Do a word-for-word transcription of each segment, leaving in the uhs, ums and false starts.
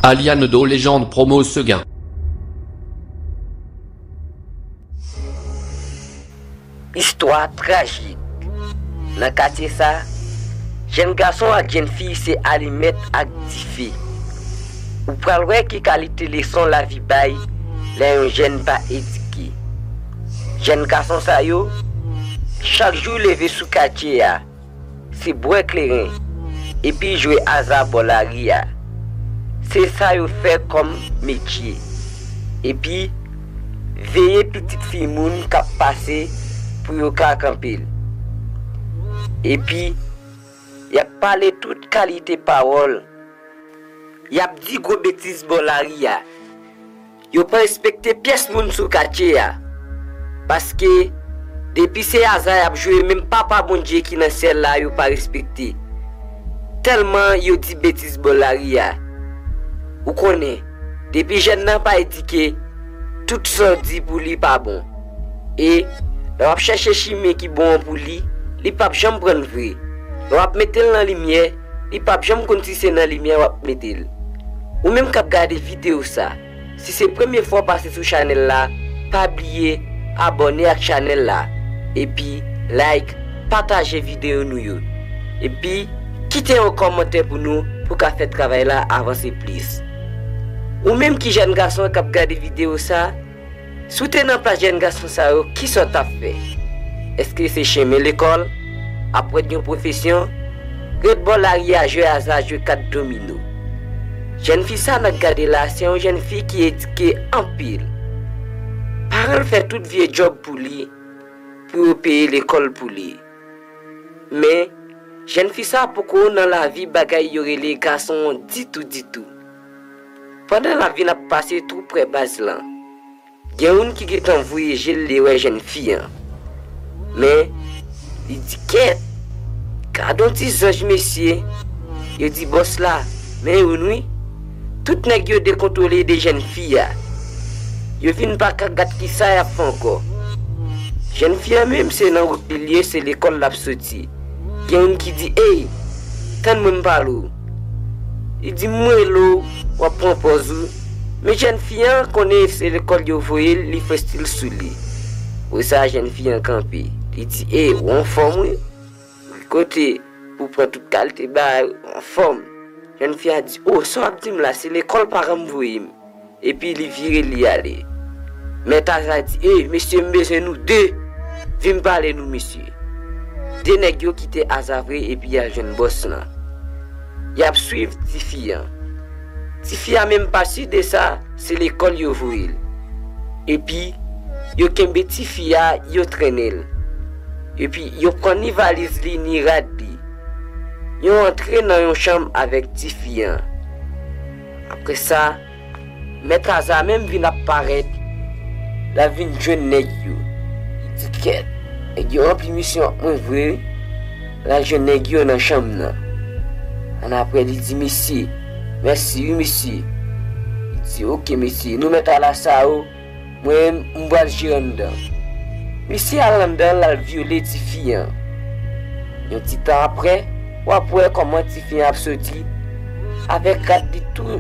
Aliane de Légende promo Seguin. Istwa trajik. Nan katye sa, jèn gason ak jèn fi se alimèt ak dife. Ou pral wè ki kalite leson lavi bay lè yon jèn pa edike. Jèn gason sa yo, chak jou leve sou katye a, se bwè kleren, epi jwe aza bò lari a. Se sa yo fè kòm metye. Epi, veye pitit fi moun k ap pase pou yo ka kanpe l. Epi, y ap pale tout kalite pawòl. Y ap di gwo betiz bò lari a. Yo pa respekte pyès moun sou katye a. Paske, depi se aza y ap jwe, menm Papa Bondye ki nan syèl la, yo pa respekte. Tèlman yo di betiz bò lari a. Ou konnen, depi jèn nan pa edike, tout sa w di pou li pa bon. E, lè w ap chèche chimen ki bon an pou li, li p ap janm pran l vre. Lè w ap mete l nan limyè, li p ap janm konn si se nan limyè w ap mete l. Ou menm k ap gade videyo sa, si se premye fwa w pase sou chanèl la, pa bliye abòne ak chanèl la, epi like, pataje videyo nou yo. Epi, kite yon kòmantè pou nou, pou ka fè travay la avanse plis. Ou menm ki jèn gason k ap gade videyo sa, si w te nan plas jèn gason sa yo, kisa w t ap fè? Èske se chemen lekòl, aprann yon pwofesyon, ret bò lari a jwe aza, jwe kat domino? Jèn fi sa n ap gade la, se yon jèn fi ki edike anpil. Paran l fè tout vye djòb pou li, pou yo peye lekòl pou li. Men, jèn fi sa poko nan lavi bagay yo rele gason ditou, ditou. Pandan l ap vin ap pase tou prè baz lan, gen youn ki gentan voye je l, li wè jèn fi an. Men, li di, "Kèt! Gad on ti zanj, mesye!" Yo di bòs la, "Men youn wi. Tout nèg yo dekontwole de jèn fi a. Yo vin pa ka gad kisa y ap fè ankò." Jèn fi an menm, se nan wout li l ye, se lekòl l ap soti. Gen youn ki di, "Ey, tann mwen m pale w." Li di, "M rele w, w ap pran pòz ou." Men jèn fi an konnen se lekòl yo voye l, li fè stil sou li. Apre sa, jèn fi an kanpe. Li di, "Ey, ou anfòm wi. Kote pou pran tout kalite bagay, ou anfòm." Jèn fi a di, "O, sa w ap di m la, se lekòl paran m voye m." Epi li vire, li ale. Mèt aza di, "Ey, mesye, m bezwen nou de. Vin pale nou, mesye." De nèg yo kite aza vre epi y al jwenn bòs lan. Y ap swiv tifi an. Tifi a menm pa si de sa, se lekòl yo voye l. Epi, yo kenbe tifi a, yo trennen l. Epi, yo pran ni valiz li, ni rad li. Yo antre nan yon chanm avèk tifi an. Apre sa, Mèt aza menm vin ap parèt, l ap vin jwenn nèg yo. Li di, "Kèt, nèg yo ranpli misyon ak mwen vre wi." L al jwenn nèg yo nan chanm nan. Annapre, li di, "Mesye, mèsi wi, mesye." Li di, "Oke, mesye, nou mèt al asawo, mwen, m pral jere anndan." Misye al anndan, l al vyole tifi an. Yon ti tan apre, w ap wè kòman tifi an ap soti avèk rad li tou,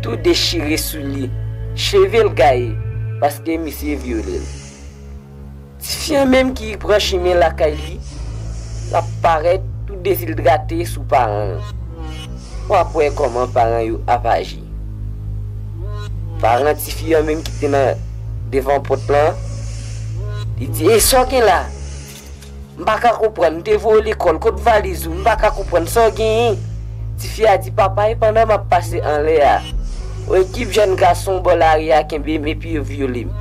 tou dechire sou li, cheve l gaye, paske misye vyole l. Tifi an menm ki pran chimen lakay li, l ap parèt tou dezidrate sou paran l. W ap wè kòman paran yo ap aji. Paran tifi an menm ki te nan devan pòt lan, li di, "E sa w gen la? M pa ka konprann, m te voye w lekòl, kot valiz ou? M pa ka konprann, sa w genyen?" Tifi a di, "Papa, e pandan m ap pase anlè a, yon ekip jèn gason bò lari a kenbe m epi yo vyole m."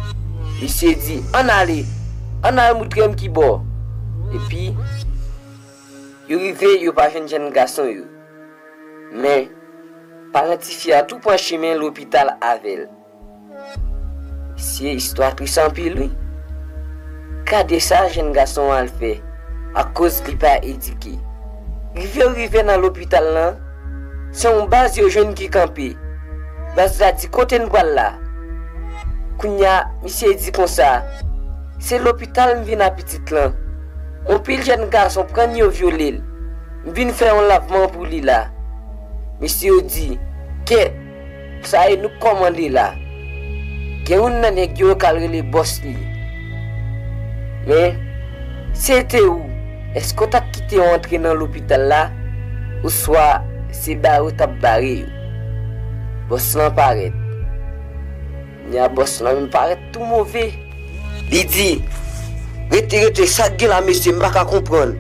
Misye di, "Ann ale, ann al moutre m kibò." Epi, yo rive, yo pa jwenn jèn gason yo. Men, paran tifi a tou pran chimen lopital avè l. Mesye, istwa tris anpil, wi. Gade sa jèn gason an al fè, akoz li pa edike. Rive yo rive nan lopital lan, se yon baz yo jwenn ki kanpe. Baz la di, "Kote n pral la?" Kounye a, misye di konsa, "Se lopital m vin a pitit lan. Yon pil jèn gason pran l, yo vyole l. M vin fè yon lavman pou li la." Mesye yo di, "Kèt, Sa e nou k kòmande la. Gen youn nan nèg yo k al rele bòs li. Men, si se te ou, èske w t ap kite yo antre nan lopital la, oswa se bare w t ap bare yo? Bòs lan parèt. Kounya bòs lan menm parèt tou move. Li di, "Rete, rete, sa k gen la, mesye, m pa ka konprann."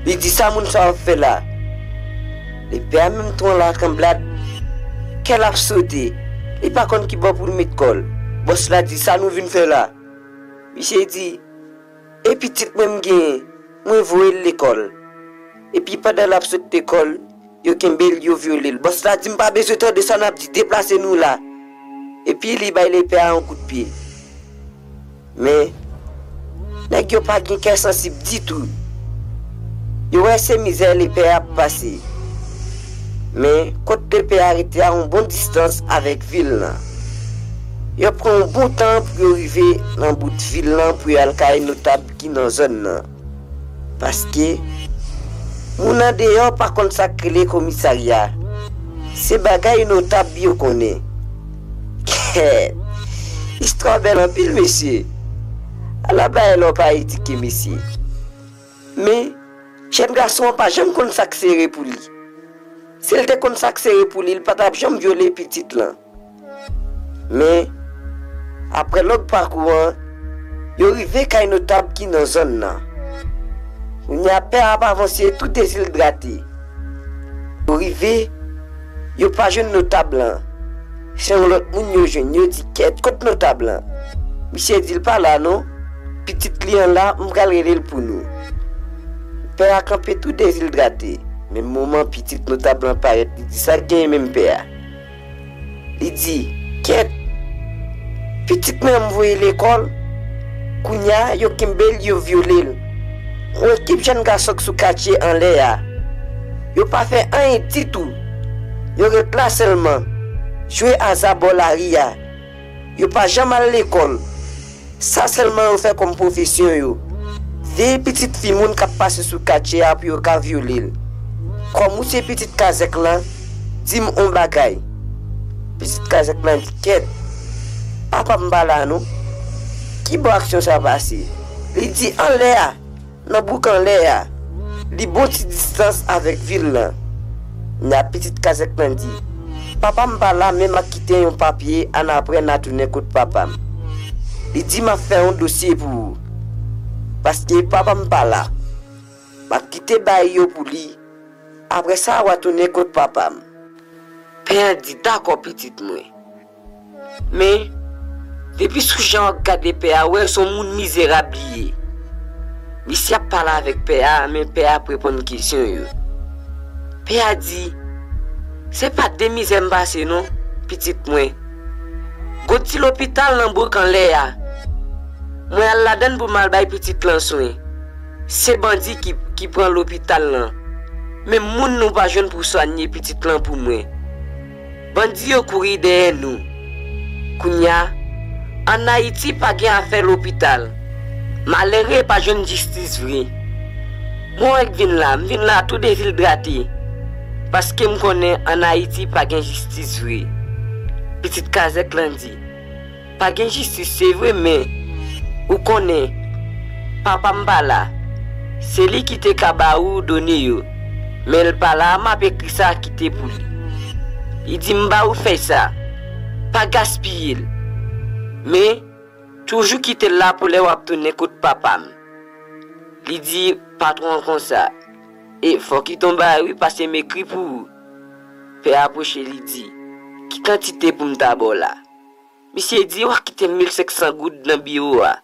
Li di, "Sa moun sa yo ap fè la?" Lepè a menm tou an latranblad, kè l ap sote, li pa konn ki bò pou l met kò l. Bòs la di, "Sa nou vin fè la?" Misye di, "E pitit mwen m genyen, mwen voye l lekòl. Epi pandan l ap sot lekòl, yo kenbe l, yo vyole l." Bòs la di, "M pa bezwen tande sa n ap di, deplase nou la." Epi li bay lepè a yon kout pye. Men, nèg yo pa gen kè sansib ditou. Yo wè se mizè lepè a ap pase. Men, kot lepè a rete a yon bon distans avèk vil lan. Yo pran yon bon tan pou yo rive nan bout vil lan pou yo al kay notab ki nan zòn nan. Paske, moun andeyò pa konn sa k rele komisarya. Se bagay notab yo konnen. Kèt! Istwa bèl anpil, mesye. Ala bagay lè w pa edike, mesye. Men, jèn gason an pa janm konn sa k sere pou li. Si l te konn sa k sere pou li, l pa t ap janm vyole pitit lan. Men, apre long pakou an, yo rive kay notab ki nan zòn nan. Kounya pè a ap avanse tou dezidrate. Yo rive, yo pa jwenn notab lan. Se yon lòt moun yo jwenn, yo di, "Kèt, kot notab lan?" Misye di, "L pa la non. Pitit li an la, m pral rele l pou nou." Pè a kanpe tou dezidrate. Menm moman pitit notab lan parèt, li di, "Sa k genyen menm pè a?" Li di, "Kèt! Pitit mwen an m voye lekòl. Kounya, yo kenbe l, yo vyole l. Yon ekip jèn gason k sou katye anlè a. Yo pa fè anyen ditou. Yo ret la sèlman, jwe aza bò lari a. Yo pa janm al lekòl. Sa sèlman yo fè kòm pwofesyon yo. Veye pitit fi moun k ap pase sou katye a pou yo ka vyole l. Kòm ou se pitit kazèk lan, di m on bagay." Pitit kazèk lan di, "Kèt, papa m pa la non. Ki bò aksyon sa pase?" Li di, "Anlè a, nan bouk anlè a. Li bon ti distans avèk vil lan." Nya pitit kazèk lan di, "Papa m pa la, men m ap kite yon papye, annapre n a tounen kot papa m." Li di, "M ap fè yon dosye pou ou. Paske papa m pa la. M ap kite bagay yo pou li. Apre sa, w a tounen kot papa m." Pè a di, "Dakò, pitit mwen." Men, depi sou jan w ap gade pè a, ou wè se yon moun mizerab li ye. Misye ap pale avèk pè a, men pè a ap reponn kesyon yo. Pè a di, "Se pa de mizè m pase non, pitit mwen. Gon ti lopital nan bouk anlè a. Mwen al ladann pou m al bay pitit lan swen. Se bandi ki, ki pran lopital lan. Men moun nou pa jwenn pou swanye pitit lan pou mwen. Bandi yo kouri dèyè nou. Kounya, ann Ayiti pa gen afè lopital. Malere pa jwenn jistis vre. Mwen k vin la, m vin la tou dezidrate. Paske m konnen ann Ayiti pa gen jistis vre." Pitit kazèk lan di, "Pa gen jistis, se vre, men ou konnen, papa m pa la. Se li ki te ka ba ou done yo. Men l pa la, m ap ekri sa kite pou li." Li di, "M ba ou fèy sa. Pa gaspiye l. Men, toujou kite l la pou lè w ap tounen kot papa m." Li di patwon an konsa, "E fòk li t on bagay wi, paske m ekri pou ou." Pè a apwoche, li di, "Ki kantite pou m ta ba w la?" Misye di, "W a kite m mil senk san goud nan biwo a.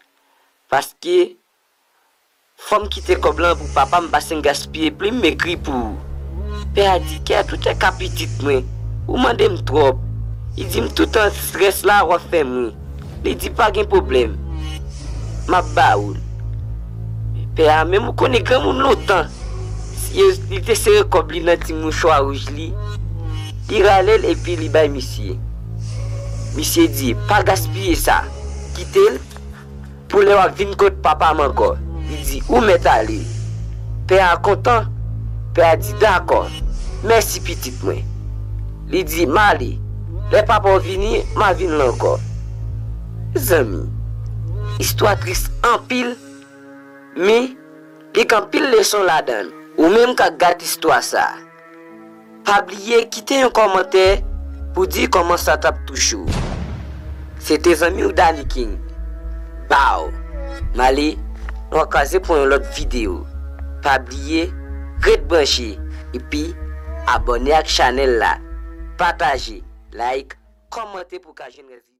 Paske fò m kite kòb lan pou papa m, paske m gaspiye plim m ekri pou ou." Pè a di, "Kèt, ou te ka pitit mwen. Ou mande m twòp." Li di, "M tout an strès la, w ap fè m ri." Li di, "Pa gen pwoblèm. M ap ba ou l." Pè a menm, ou konnen granmoun lontan. Yo, li te sere kòb li nan ti mouchwa wouj li. Li rale l epi li bay misye. Misye di, "Pa gaspiye sa. Kite l pou lè w ap vin kot papa m ankò." Li di, "Ou mèt ale." Pè a kontan. Pè a di, "Dakò. Mèsi pitit mwen." Li di, "M ale." Lè papa w vini, m a vin la ankò. Mezanmi, istwa tris anpil, men li gen anpil leson ladan l. Ou menm k ap gade istwa sa, pa bliye kite yon kòmantè pou di kòman sa t ap touche w. Se te zanmi w Danny King. Baw! M ale, nou a kwaze pou yon lòt videyo. Pa bliye, ret branche, epi abòne ak chanèl la. Pataje, like, kòmante pou w ka jwenn rès